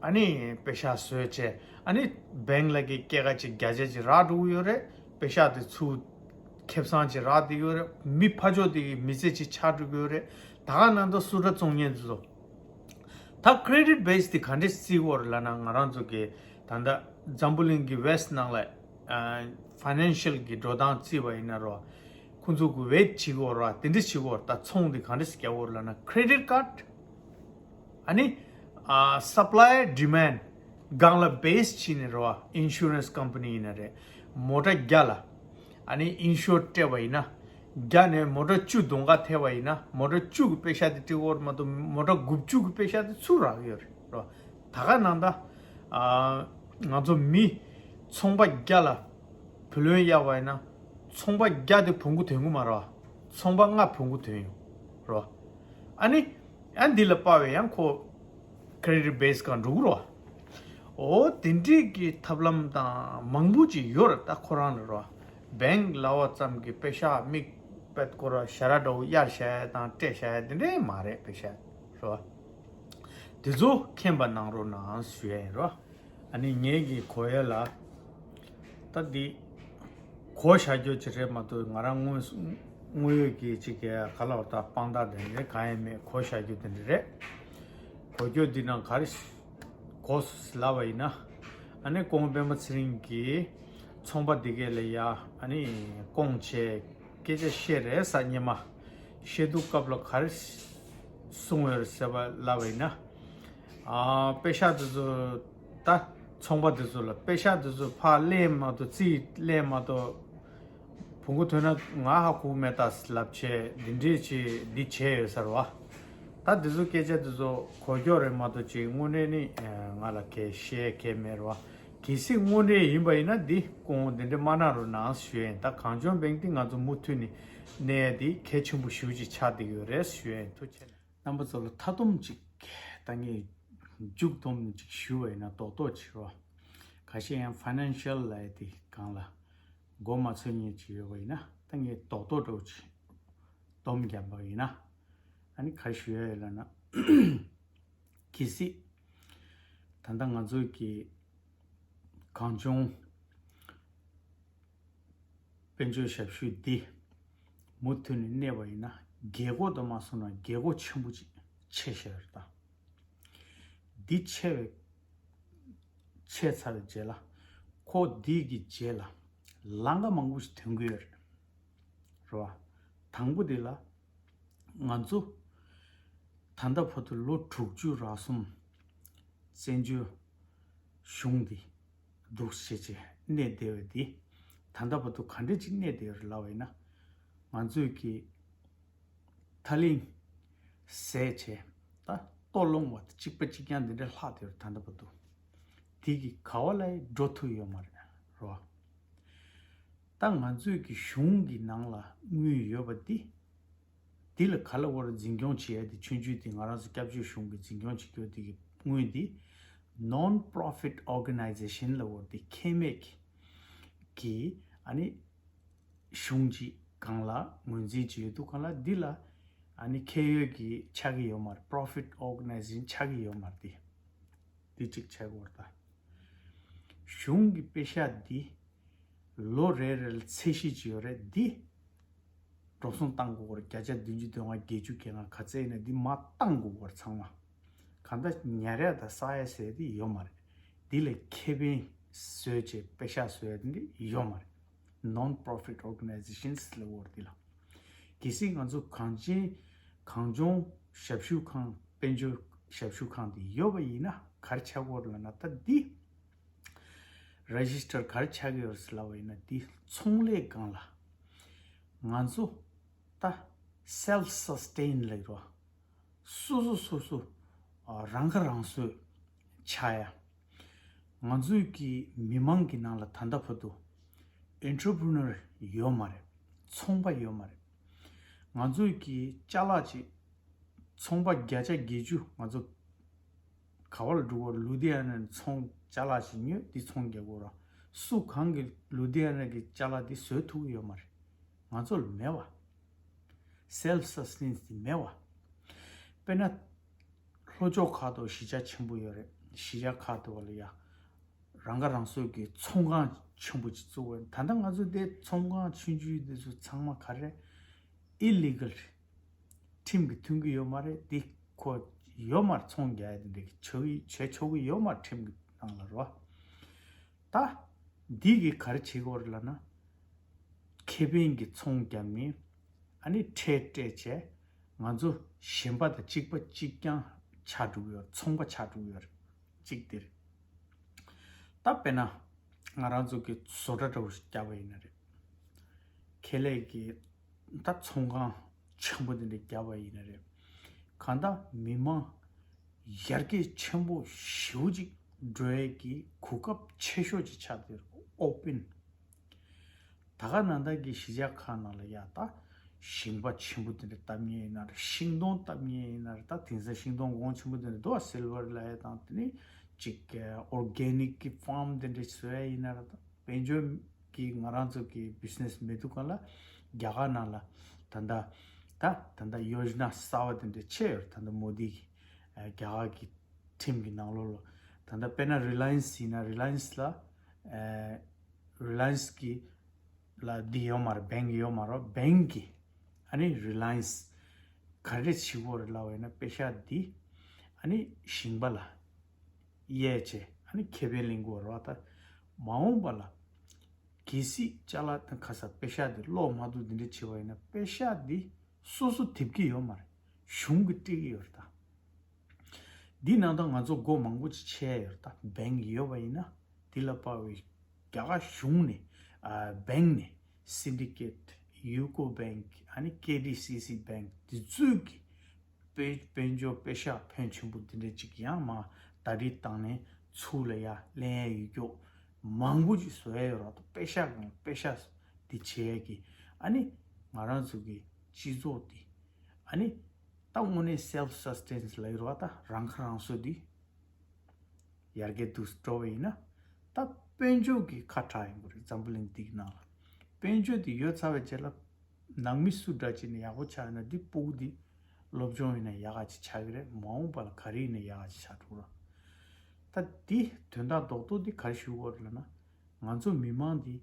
ཨ་ནི་པེ་ཤག་བཟོས་བྱས། ཨ་ནི་བེང་ལ་གི་སྐྱེད་ཀ་ཅིག་བརྒྱ་ཆ་ཅིག་རག་འགྲོ་གི་ཡོད་རེད། པེ་ཤག་དེ་ཚུར་ཁེ་བཟང་ཅིག་རག་བསྡད་ཡོད་རེད། མི་ཕར་ཕྱོགས་དེ་གི་མི་ཚེ་ཅིག་ཆགས་འགྲོ་གི་ཡོད་རེད། ད་ག་ནང་དུ་སུ་འདྲ་བཙོང་མཁན་དེ་ཚོ། ད་ཁི་རེ་ཌིཊ་བེ་སི་དེ་ག་འདྲས་བརྩི་དགོས་རེད་ལབ་ན། ང་རང་ཚོ་གི་ད་ལྟ་འཛམ་བུ་གླིང་གི་ཝེ་སི་ཊི་ནང་ལ་ཕ་ནན་ཤལ་གི་འགྲོ་སྟངས་བརྩིས་པ་ཡིན་ན་རོ། ཁོང་ཚོ་གི་ཝེ་ཊི་བྱེད་དགོས་རེད་བ། དེ་འདྲས་བྱེད་དགོས་རེད། ད་ཚོང་དེ་ག་འདྲས་རྒྱག་དགོས་རེད་ལབ་ན། ཁི་རེ་ཌིཊ་ཀཌ། ཨ་ནི་ཨ་སབ་ལའི་ཌི་མན་ཌི་སྒང་ལ་བེ་སི་བྱས་ནས་རེད་བ། ཨིན་ཤུ་རན་སི་ཀམ་པ་ནི་ཡིན་ན་རེད། མོ་ཊ་བརྒྱ་ལ་ཨ་ནི་ཨིན་ཤུར་སྤྲད་པ་ཡིན་ན། བརྒྱ་ནས་མོ་ཊ་བཅུ་གདོང་ཁ་ཐེབས་པ་ཡིན་ན། མོ་ཊ་བཅུ་གི་པེ་ཤག་དེ་སྤྲད་དགོས་རེད་མ་གཏོགས་མོ་ཊ་དགུ་བཅུ་གི་པེ་ཤག་དེ་ཚུར་རག་གི་ཡོད་རེད་རེད་བ། ད་ག་ནང་ད་ཨ་ང་ཚོ་མི་ཚོང་པ་བརྒྱ་ལ་བུ་ལོན་གཡར་བ་ཡིན་ན། ཚོང་པ་བརྒྱ་དེ་བོང་གུ་ཐོན་གི་མ་རེད་བ། ཚོང་པ་ལྔ་བོང་གུ་ཐོན་ཡོང་རེད་བ། ཨ་ནི། ཨ་འདི་ལ་དཔག་པའི་ཡང་ཁོ་ཁི་རེ་ཌིཊ་བེ་སི་སྒང་འགྲོ་གི་རེད་བ། འོ་དེ་འདྲའི་གི་ཐབས་ལམ་དང་མང་པོ་ཅིག་ཡོད་རེད། ད་ཁོ་རང་ལ་རེད་བ། བེང་ལབ་པ་ཙམ་གྱིས་པེ་ཤག་མིག་དཔེ་སྐོར་བ་ཞ་ར་འདྲ་བོ་གཡར་བཞག་ཡ་དང་སྤྲད་བཞག་ཡ་དེ་འདྲའི་མ་རེད། པེ་ཤག་རེད་བ། དེ་ཚོ་མཁྱེན་པ་གནང་རོགས་གནང་ཞུ་ཡ་ཡིན་རོ། ཨ་ནི་ངེད་ཀྱི་གོ་ཡ་ལ། ད་འདི་གོ་བཞག་རྒྱུ་ཅིག་རེད་མ་གཏོགས། ང་རང་དངོས་དངོས་ཡོད་ཀྱི་ཅིག་གི་ག་ལ་བ་ད་དཔང་རྟགས་དེ་འདྲ་གང་ཡང་མེད། གོ་བཞག་རྒྱུ་དེ་འདྲ་རེད། གོ་རྒྱུ་འདི་ནང་ག་རེ་གོ་ལབ་པ་ཡིན་ན། ཨ་ནི་སྐུ་ངོ་སྤེན་པ་ཚེ་རིང་གིས་ཚོང་པ་འདི་གས་ལ་ཡ་ཨ་ནི་སྐོང་བྱས་སྐད་ཆ་བཤད་རེད་ས། སྔོན་མ་བཤད་དུས་སྐབས་ལ་ག་རེ་གསུངས་ཡོད་རེད་ཟེར་བ་ལབ་པ་ཡིན་ན། ཨ་པེ་ཤག་དེ་ཚོ་ད་ཚོང་པ་དེ་ཚོ་ལ་པེ་ཤག་དེ་ཚོ་ཕར་ལེན་མ་གཏོགས་རྩིས་ལེན་མ་གཏོགས་བོང་གུ་ཐོན་ན་ང་ཧ་གོ་མེད་ད་ལབ་བྱས་འདི་འདྲས་བྱས་འདི་བྱས་ཡོད་ས་རེད་བ། ད་དེ་ཚོ་སྐད་ཆ་དེ་ཚོ་གོ་རྒྱུ་རེད་མ་གཏོགས་ཅིག་དངོས་གནས་ནི་ང་ལ་གལ་བཤད་གལ་མེད་རེད་བ། གལ་སྲིད་དངོས་གནས་ཡིན་པ་ཡིན་ན་འདི་སྐུ་ངོ་འདི་འདྲས་མ་གནང་རོགས་གནང་ཞུ་ཡ་ཡིན། ད་གངས་ལྗོངས་བེང་དེ་ང་ཚོ་མུ་མཐུད་ནས་གནས་ཡ་འདི་གལ་ཆེན་པོ་ཞེ་པོ་ཅིག་ཆགས་བསྡད་ཡོད་རེད་ཞུ་ཡ་ཡིན། ཐུགས་རྗེ་ཆེ། རྣམ་པ་ཚོ་ལ་མཐའ་སྡོམ་ཅིག་ད་ངས་མཇུག་སྡོམ་ཅིག་ཞུ་བ་ཡིན་ན་རྡོག་རྡོག་ཅིག་རོ། ཁ་ཤས་ཡང་ཕ་ནན་ཤལ་ལབ་ཡ་དེ་སྒང་ལ་མགོ་མ་ཚོས་མཁན་ཅིག་ཡོད་པ་ཡིན་ན། ད་ངས་རྡོག་རྡོག་འདྲ་བོ་ཅིག་སྡོམ་བརྒྱབ་པ་ཡིན་ན། ཨ་ནི་ག་རེ་ཞུ་ཡ་ཡོད་ལབ་ན། གལ་སྲིད་ད་ལྟ་ང་ཚོ་གི་གངས་ལྗོངས་དཔལ་འབྱོར་ཞབས་ཞུ་འདི་མུ་མཐུད་ནས་གནས་པ་ཡིན་ན། རྒྱལ་སྒོ་དུ་མ་སོང་ན་རྒྱལ་སྒོ་ཆེན་པོ་ཅིག་ ཆད་བཞག་ཡོད་རེད་ད། འདི་ཆད་པའི་ཆད་ཚར་བའི་རྗེས་ལ་ཁོ་འདི་གི་རྗེས་ལ་ལམ་ཁ་མང་པོ་ཞིག་ཐོན་གྱི་ཡོད་རེད། རེད་བ། དང་པོ་འདི་ལ་ང་ཚོ་ད་ལྟ་བར་དུ་ལོ་དྲུག་ཅུ་རེ་གསུམ་བཙན་བྱོལ་གཞུང་འདི་འདུག་བྱས་བྱས་གནས་བསྡད་པ་འདི་ད་ལྟ་བར་དུ་ག་འདྲ་ཅིག་གནས་བསྡད་ཡོད་རེད་ལབ་པ་ཡིན་ན། ང་ཚོས་ཀྱི་ཐག་ལིང་ཟས་བྱས་ད་ལྟོ་སློང་བ་གཅིག་པ་གཅིག་རྐྱང་འདི་འདྲ་ལྷག་བསྡད་ཡོད་རེད། ད་ལྟ་བར་དུ་དེ་གི་ག་བ་ལ་ཡང་འགྲོ་ཐུབ་ཡོད་མ་རེད། རེད་བ། ད་ང་ཚོས་ཀྱི་གཞུང་གི་ནང་ལ་དངུལ་ཡོད་པ་འདི། འདི་ལ་ག་ལ་བར་འཛིན་སྐྱོང་བྱེད་ཡ་དེ་ཆུང་ཆུང་དེ་ང་རང་ཚོ་སྐྱབས་བཅོལ་གཞུང་གི་འཛིན་སྐྱོང་བྱེད་རྒྱུ་དེ་གི་དངུལ་འདི་non-profit organization ལ་བར་དེ་ཁེ་མེད་ཀྱི་ཨ་ནི་གཞུང་གཅིག་སྒང་ལ་ངོས་འཛིན་བྱེད་ཡོད་དུས་སྒང་ལ་འདི་ལ་ཨ་ནི་ཁེ་ཡོད་ཀྱི་ཆགས་ཀྱི་ཡོད་མ་རེད། profit organization ཆགས་ཀྱི་ཡོད་མ་རེད། དེ་དེ་གཅིག་ཆགས་ཀྱི་ཡོད་རེད་ད། གཞུང་གི་པེ་ཤ་འདི་ལོ་རེ་རེ་ལ་ཚད་གཞི་ཅིག་ཡོད་རེད་འདི། འགྲོ་སོང་བཏང་དགོས་པར་བརྒྱ་ཆ་བདུན་ཅུ་དོན་ལྔ་བརྒྱད་ཅུ་གྱ་ལྔ་ག་ཚད་ཡིན་ན་འདི་མར་བཏང་དགོས་པར་ཚང་མ། གང་ལྟར་ཉར་ཡ་དང་ཟ་ཡ་ཟེར་དེ་ཡོད་མ་རེད། འདི་ལ་ཁེ་ཕན་བཟོས་བྱས་པེ་ཤ་བཟོ་ཡ་འདི་ཡོད་མ་རེད། Non-profit organizations ལ་བར་འདི་ལ། གལ་སྲིད་ང་ཚོ་གངས་ཅན་གངས་ལྗོངས་ཞབས་ཞུ་ཁང་དཔལ་འབྱོར་ཞབས་ཞུ་ཁང་འདི་ཡོད་པ་ཡིན་ན་ག་རེ་ཆགས་ཀྱི་ཡོད་རེད་ལབ་ན། ད་འདི་register ག་རེ་ཆགས་ཀྱི་ཡོད་རེད་ལབ་པ་ཡིན་ན། འདི་ཚོང་ལས་སྒང་ལ་ང་ཚོ་ད་self sustain ལབ་རོ། སོ་སོ་སོ་སོ་ཨ་རང་ཁ་རང་གསོ་ཆགས་ཡ། ང་ཚོའི་གི་མི་མང་གི་ནང་ལ་ད་ལྟ་བར་དུ་entrepreneur ཡོད་མ་རེད། ཚོང་པ་ཡོད་མ་རེད། ང་ཚོའི་གི་ཅ་ལག་ཅིག་ཚོང་པ་བརྒྱ་ཆ་བརྒྱད་ཅུ་ང་ཚོ་ག་བ་ལ་འགྲོ་བར་ལུ་དྷི་ཡ་ན་ནས་ཚོང་ཅ་ལག་ཅིག་ཉོས་འདི་ཚོང་རྒྱག་དགོས་ར། སུ་གང་གི་ལུ་དྷི་ཡ་ན་གི་ཅ་ལག་འདི་བཟོས་ཐུབ་ཀྱི་ཡོད་མ་རེད། ང་ཚོ་ལ་མེད་བ། self sustain དེ་མེད་བ། དཔེར་ན། ལྷོ་ཕྱོགས་ཁག་ཏུ་གཞིས་ཆགས་ཆེན་པོ་ཡོད་རེད། གཞིས་ཆགས་ཁག་ཏུ་བ་ལ་ཡ། རང་ཁ་རང་གསོ་གི་ཚོང་ཁང་ཆེན་པོ་ཅིག་བཙུགས་པ་ཡིན། ད་ལྟ་ང་ཚོ་དེ་ཚོང་ཁང་ཆུང་ཆུང་དེ་ཚོ་ཚང་མ་ག་རེ་illegal རེད། ཁྲིམས་ཀྱི་མཐུན་གྱི་ཡོད་མ་རེད། དེ་ཁོ་ཡོད་མ་རེད། ཚོང་རྒྱག་ཡ་དེ་འདྲ་གི་ཆོག་གི་བྱེད་ཆོག་གི་ཡོད་མ་རེད། ཁྲིམས་ཀྱི་ནང་ལ་རོ། ད་འདི་གི་ག་རེ་བྱེད་དགོས་རེད་ལབ་ན། ཁེ་ཕན་གྱི་ཚོང་རྒྱག་མིན། ཨ་ནི་ཁྲལ་སྤྲད་བྱས་ང་ཚོ་གཞན་པ་དང་གཅིག་པ་གཅིག་རྐྱང་ཆགས་འགྲོ་གི་ཡོད། ཚོང་པ་ཆགས་འགྲོ་གི་ཡོད་རེད། གཅིག་དེ་རེད། ད་དཔེར་ན་ང་རང་ཚོ་གི་བཟོ་གྲྭ་འདྲ་བོ་ཞིག་བརྒྱབ་པ་ཡིན་ན་རེད། ཁེ་ལས་ཀྱི་ད་ཚོང་ཁང་ཆེན་པོ་དེ་འདྲ་བརྒྱབ་པ་ཡིན་ན་རེད། གང་ལྟར་མི་མང་ཡར་རྒྱས་ཆེན་པོ་ཞེ་པོ་ཅིག་འགྲོ་ཡས་ཀྱི་གོ་སྐབས་ཆེ་ཤོས་ཅིག་ཆགས་བསྡད་ཡོད་རེད། open ད་ག་ནང་བཞིན་གྱི་གཞིས་ཆགས་ཁག་ནང་ལ་ཡ་ད་ཞིང་པ་ཆེན་པོ་དེ་འདྲ་བཏབ་མཁན་ཡིན་ན་རེད། ཤིང་སྡོང་བཏབ་མཁན་ཡིན་ན་རེད། ད་དེང་སང་ཤིང་སྡོང་གོང་ཆེན་པོ་དེ་འདྲ་འདུག་ཨ། སིལ་ཝར་ལབ་ཡ་དང་དེ་ནི་ཅིག་organic གི་farm དེ་འདྲ་བཟོ་ཡ་ཡིན་ན་རེད། ད་དཔལ་འབྱོར་གྱི་ང་རང་ཚོ་གི་business མེད་དུས་སྒང་ལ་རྒྱ་གར་ནང་ལ་ད་ལྟ་ད་ད་ལྟ་ཡོ་ཇ་ན་གསར་བ་དེ་འདྲ་ཆགས་ཡོད་རེད། ད་ལྟ་མོ་དི་གི་རྒྱ་གར་གྱི་ཁྲིམས་ཀྱི་ནང་ལོགས་ལ། ད་ལྟ་དཔེར་ན་Reliance ཡིན་ན་Reliance ལ་ཨ་Reliance གི་ལ་འདི་ཡོད་མ་རེད། bank ཡོད་མ་རེད། bank གི་ཨ་ནི་Reliance ག་རེ་བྱེད་དགོས་རེད་ལབ་པ་ཡིན་ན། པེ་ཤག་འདི་ཨ་ནི་ཞིང་པ་ལ་གཡར་བྱས་ཨ་ནི་ཁེ་ཕན་ལེན་དགོས་རེད་བ། ད་མ་འོངས་པ་ལ་གལ་སྲིད་ཅ་ལག་དང་ཁ་ས་པེ་ཤག་འདི་སློག་མ་ཐུབ་འདི་འདྲ་བྱས་པ་ཡིན་ན། པེ་ཤག་འདི་སོ་སོ་འདེབས་ཀྱི་ཡོད་མ་རེད། གཞུང་གིས་སྤྲད་ཀྱི་ཡོད་རེད་ད། འདི་ནང་ད་ང་ཚོ་སྒོ་མང་པོ་ཅིག་ཕྱེ་ཡ་ཡོད་རེད་ད། bank ཡོད་པ་ཡིན་ན་འདི་ལ་དཔག་པའི་རྒྱ་གར་གཞུང་ནས་ཨ་bank ནས་Syndicate UCO Bank ཨ་ནི་KDCC Bank འདི་ཚོས་ཀྱི་དཔལ་དཔལ་འབྱོར་པེ་ཤག་ཕོན་ཆེན་པོ་འདི་འདྲ་ཅིག་ཡང་མ་ད་རེས་བཏང་ནས་ཚུར་ལ་ཡ་ལེན་ཡ་ཡོད་ཀྱོག་མང་པོ་ཅིག་བཟོ་ཡ་ཡོད་རེད་ད། པེ་ཤག་གང་པེ་ཤག་འདི་བྱེད་ཡ་གི་ཨ་ནི་ང་རང་ཚོ་གི་སྤྱི་ཚོགས་འདི་ཨ་ནི་ད་དངོས་གནས་self sustain ལབ་ཡོད་རེད་བ། ད་རང་ཁ་རང་གསོ་འདི་ཡར་རྒྱས་འདུག་འགྲོ་བ་ཡིན་ན་ད་དཔལ་འབྱོར་གྱི་ཁ་གྲག་ཡོང་གི་རེད། འཛམ་བུ་གླིང་འདི་གི་ནང་ལ་དཔལ་འབྱོར་འདི་ཡོད་ཚར་བའི་རྗེས་ལ་ནང་མི་སུ་འདྲ་ཅིག་ནས་ཡག་པོ་ཆགས་ན་འདི་ཕྲུ་གུ་འདི་སློབ་སྦྱོང་ཡིན་ན་ཡག་ག་ཅིག་ཆགས་ཀྱི་རེད། མ་འོངས་པ་ལ་ག་རེ་ཡིན་ན་ཡག་ག་ཅིག་ཆགས་འགྲོ་ར། ད་འདི་དོན་དག་རྡོག་རྡོག་འདི་ག་རེ་ཞུ་དགོས་རེད་ལབ་ན། ང་ཚོ་མི་མང་འདི་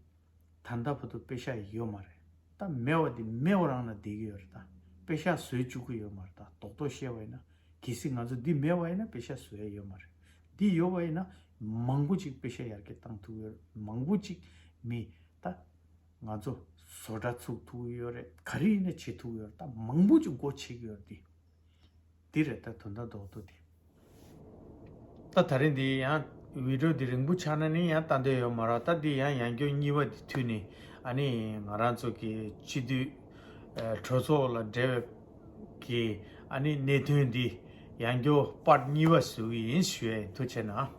ད་ལྟ་བར་དུ་པེ་ཤག་ཡོད་མ་རེད། ད་མེད་པ་འདི་མེད་པ་རང་ན་བསྡད་ཀྱི་ཡོད་རེད། ད་པེ་ཤག་བཟོས་བཅུག་གི་ཡོད་མ་རེད། ད་རྡོག་རྡོག་བཤད་པ་ཡིན་ན་ གལ་སྲིད་ང་ཚོ་འདི་མེད་པ་ཡིན་ན་པེ་ཤ་བཟོ་ཡ་ཡོད་མ་རེད། འདི་ཡོད་པ་ཡིན་ན་མང་པོ་ཅིག་པེ་ཤ་ཡར་རྒྱས་བཏང་ཐུབ་ཡོད་རེད། མང་པོ་ཅིག་མི་ད་ང་ཚོ་བཟོ་གྲྭ་ཚུགས་ཐུབ་ཡོད་རེད། ག་རེ་ཡིན་ན་བྱེད་ཐུབ་ཡོད་རེད། ད་མང་པོ་ཅིག་སྒོ་ཕྱེ་གི་ཡོད་རེད། འདི་འདི་རེད། ད་དོན་དག་རྡོག་རྡོག་འདི། ད་ད་རིང་འདི་ཡང་བི་ཌིའོ་འདི་རིང་པོ་ཆགས་ན་ནི་ཡང་ལྟ་འདོད་ཡོད་མ་རེད། ད་འདི་ཡང་ཡང་བསྐྱར་གཉིས་པ་འདི་མཐུད་ནས་ཨ་ནི་ང་རང་ཚོ་གི་སྤྱི་འཐུས་ཨ་གྲོས་ཚོགས་ལ་འབྲེལ་བའི་གི་ཨ་ནི་གནད་དོན་འདི་ཡང་བསྐྱར་པར་གཉིས་པ་བཟོ་གི་ཡིན་ཞུ་ཡ་ཡིན། ཐུགས་རྗེ་གནང་།